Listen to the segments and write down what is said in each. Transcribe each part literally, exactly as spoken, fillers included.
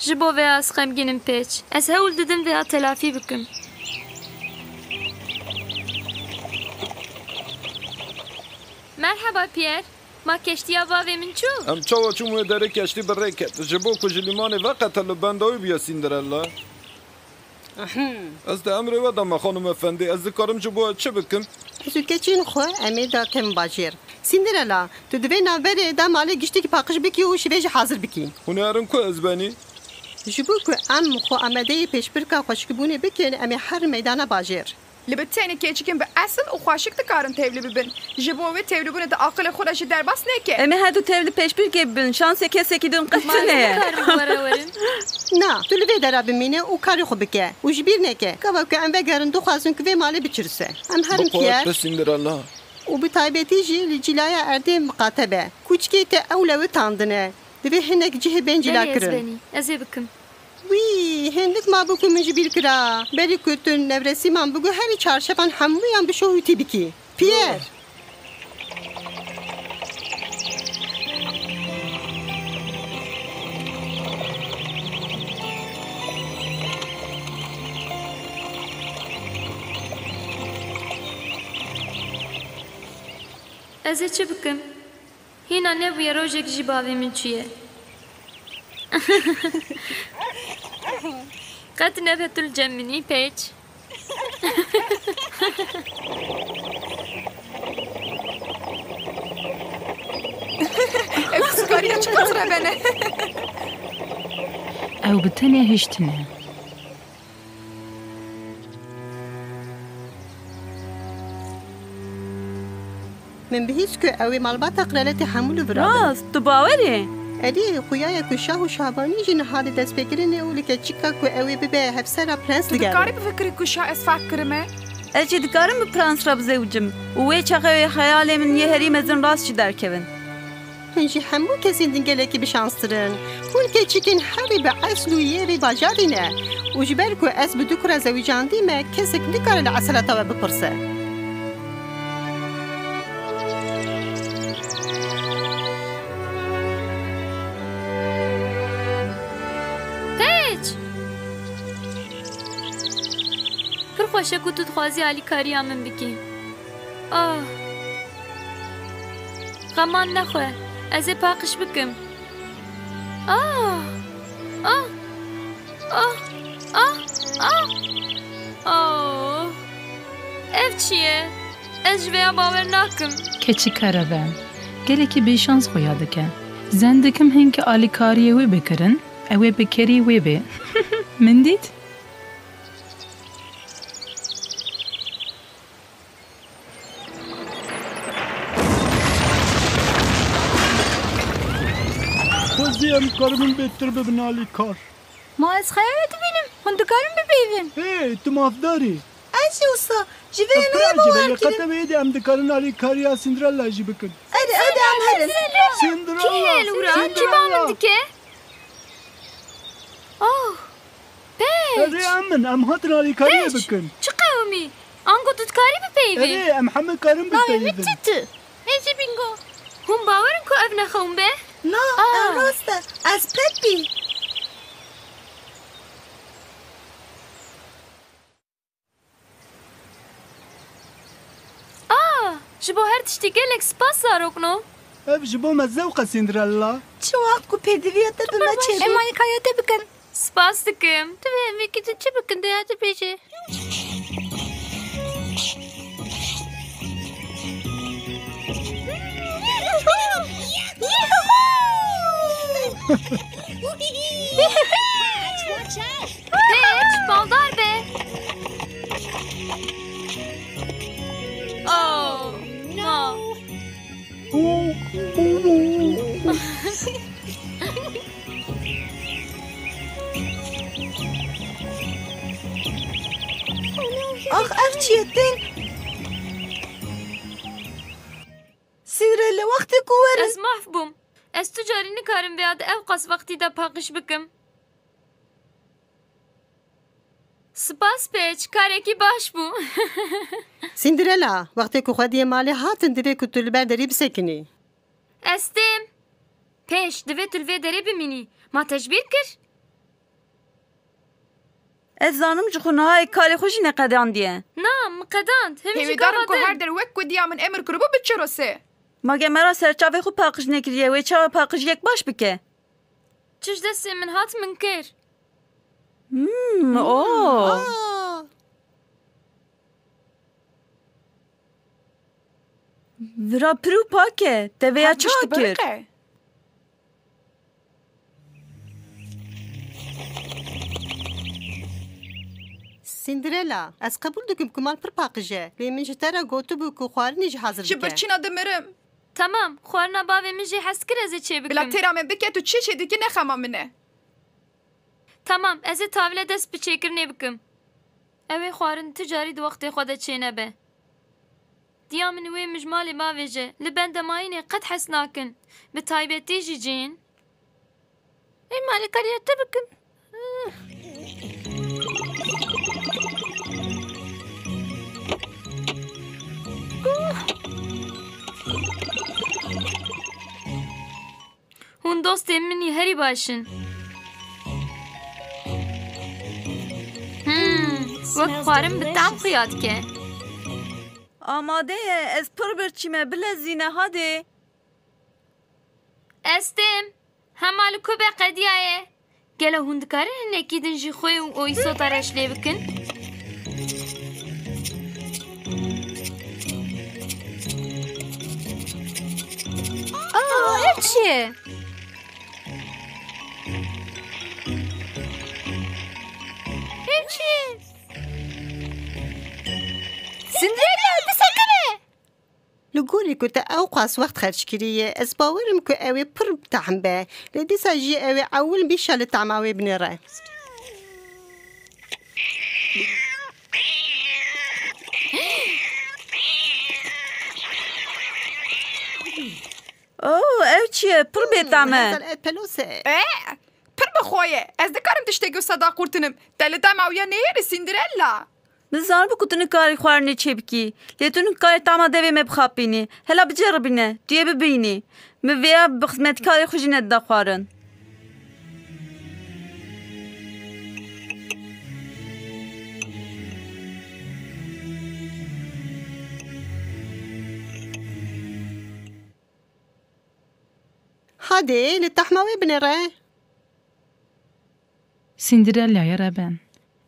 Ji bo vê ez xemgîn im, Pêç. Ez hewl didim vêya telafî bikim. Merheba, Pierre. Ma keştiya bavê min çû? Em çawa çûn wê derê, keştî bi rê ket. Ji bo ku ji lîmanê veqete, li benda wî bûye Cinderella. Ahem. Ez di emrê we de me, xanim efendî. Ez dikarim ji bo we çi bikim? Ez û keçên xwe em ê dakem bajêr. Cinderella, tu divê navberê de malê giştikî paqij bikî û şivê jî hazir bikî. Hûn ê herin ku ez benî? Ji bo ku em xwe amadeyî pêşbirka xweşikbûnê bikin, em ê herin meydana bajêr. Li bi tenê keçikên bi esil û xweşik dikarin tevlî bibin. Ji bo wê tevlîbûnê di aqilê xwe de jî derbas neke. Em ê her du tevlî pêşbirkê bibin. Şansê kesekî din qet tune ye. Ma ez nikarim were werim? Na, tu li vê dera bimîne û karê xwe bike. Û ji bîr neke, gava ku em vegerin, dixwazin ku vê malê biçirise. Em herin Pierre. Bi quwet be Cinderella. Û bi taybetî jî li cîlaya erdê miqate be. Kûçikê te ew lewitandine. Divê hinek cihê bên cîla kirin. Belê, ez benî. Ez ê bikim. Wî, hindik mabû ku min ji bîr kira. Berî ku tu nevresîman bigû, herî çarşevan hemûyan bi şohûtî bikî. Pierre! Ez ê çi bikim? Hîna nebûye rojek jî bavê min çûye. Qet nebe tu li cem min î, Pêç. Ew pisîkariya çi qet rebe ne? Ew bi tenê hiştine. Min bihîst ku ew ê malbata qreletê hemû li vir abin. Rast, tu bawer î? Erê, xuya ye ku şah û şabanî jî niha li destpêkirinê û li keçika ku ew ê bibe hevsera prens Tu digerin. Dikarî bifikirî ku şah ez fek kirime? Ez jî dikarim bi prens re bizewicim û wê çaxê wê xeyalê min yê herî mezin rast jî derkevin. Hûn ji hemû kesên din gelekî bi şanstir in. Hûn keçikên herî bi esl û yê vê bajarî ne. Û ji ber ku ez bi du kura zewicandî me, kesek nikare li eseleta we bipirse. Pêç! Pir xweş e ku tu dixwazî alîkariya min bikî. Ah! Xeman nexwe, ez ê paqij bikim. Ah! Ah! Ah! Ah! Ah! Oh! Ev çi ye? Ez ji vêya bawer nakim. Keçika reve, gelekî bêşans xuya dike. Zen dikim hinkî alîkariyê wê bikirin, ew ê bi kerî wê bê. Min dît? Xwezî em karibin bêtir bibin alîkar. Ma ez xeyalê dibînim. Hûn dikarin bipeyivin. Hey, tu mafdar î. Ez jî wisa. Ji vê neyê bawer kirim. Qete wê de em dikarin alîkariya Cinderella jî bikin. Hadi, hadi em herin. Cinderella! Kî heye li wira? Kî ba min dike? Oh! Pêç! Erê em in, em hatin alîkariyê bikin. Çi qewimî? Ango tu dikarî bipeyivî? Erê, em heme karin bipeyivin. Navê min Titi. Ez jî Bingo. Hûn bawer in ku ev nexewin be? Na, ev rast e. Ez Pepî. Ah, ji bo her tiştî gelek spas zarokno. Ev ji bo me zewq e Cinderella. Çi wext ku pêdiviya te bi me çêbû. Em alîkariya te bikin. Spas dikim. Divê em wekî din çi bikin, dêya dibêje. Pêç, baldar be. Oh, no. Ax, ev çi ye tên? Sîrê li wextê ku werin. Ez mahv bûm. Ez tu carî nikarim vêya di ew qas wextî de paqij bikim. Spas Pêç, karekî baş bû. Cinderella, wextê ku xwediyê malê hatin, divê ku tu li ber derî bisekinî. Ez têm. Pêç, divê tu li vê derê bimînî. Ma te ji bîr kir? Ez zanim ji xwe niha karê xwe jî neqedandiye. Na, min qedand. Hevî jî Hêvîdar gava im ku din. Her der wek ku diya min emir kiribû biçirose. Ma ge me ra serçavê xwe paqij nekiriye, wê çawa paqijiyek baş bike? Çi ji destê min hat, min kir. Hmm, o. Aa. Vira pir û pak e. Te vêya çawa kir? Cinderella, ez qebûl dikim ku mal pir paqij e, lê min ji te re gotibû ku xwarinê jî hazir bike. Ji birçîna dimirim. Temam, xwarina bavê min jî hez kir ez ê çê bikim. Bila têra me bike, tu çi çê dikî ne xema min e. Temam, ez ê tavile dest bi çêkirinê bikim. Ew ê xwarin tu carî di wextê xwe de çênebe. Diya min wê min ji malê bavêje, li benda mayînê qet hez nakin. Bi taybetî jî cihên. Ê malê kariya te bikim. Hûn dostên min î herî baş in. Hmm, wek xwarin bi tam xuya dike. Amade ye, ez pir birçî me, bilezîne, hadê. Ez têm. Hema li ku be qediyaye? Gelo hûn dikarin hinekî din jî xwe û Oîsota reş lê bikin? Aa, ev çi ye? Ev çi ye? Cinderella, bisekine! Li gorî ku te ewqas wext xerc kiriye, ez bawer im ku ew ê pir bi tehm be. Lê dîsa jî ew ê ewil bîşa li tehma wê binêre. Oh, ew çi ye? Pir bêtehm e. Hezar et pelose. E, pir bi xwe ye. Ez nikarim tiştekî wisa daqurtinim. Te li dema wî ya neyêrî, Cinderella. Min zanibû ku tu nikarî xwarinê çêbikî. Lê tu nikarî tahma devê me bixapînî. Hela biceribîne, tu yê bibînî. Min vêya bi xizmetkarê xwe jî nedida xwarin. Hadê, li tahma wê binêre. Cinderella'ya reben.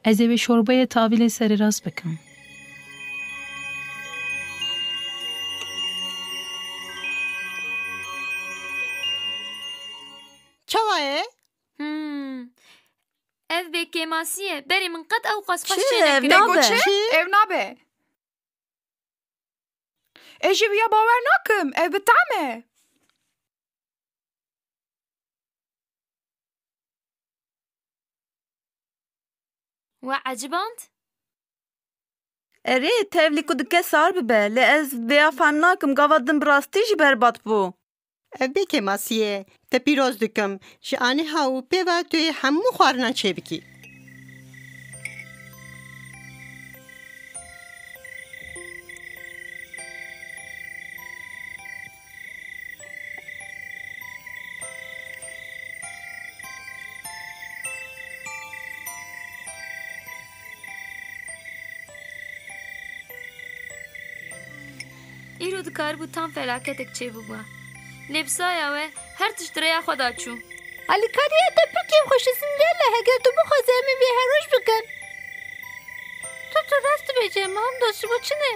Ez ê wê şorbeyê tavîlê serî rast bikim. Çawa ye? Hmm. Ev bêkêmasî ye. Berê min qet ewqas xweş çênekiriye. Çi? Ev nabe. Ev nabe. Ez ji viya bawer nakim. Ev bi tehm e. We eciband? Erê, tevlî ku dike sar bibe, lê ez vêya fehm nakim, gava din bi rastî jî berbat bû. Ev bê kêmasî ye. Te pîroz dikim. Ji aniha û pê ve tu yê hemû xwarinan çêbikî. Îro dikaribû tam felaketek çêbibû. Lê bi saya we her tişt di rêya xwe de çû. Alîkariya te pir kêfxweş e Cinderella, heger tu bixwazî em ê vê her roj bikin. Tu, tu rast dibêje, em handos ji bo çi ne?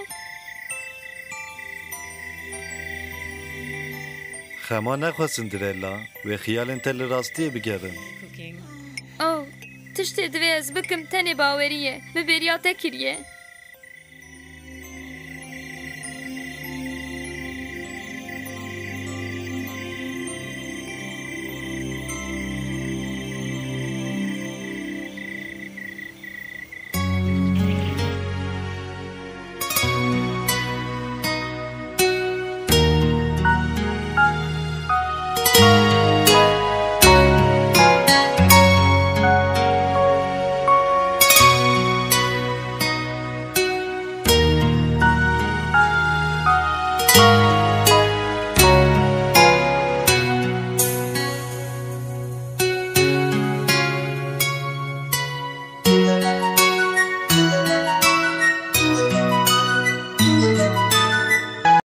Xema nexwe Cinderella, wê xiyalên te li rastiyê bigerin. Oh, tiştê divê ez bikim tenê bawerî ye. Min bêriya te kiriye.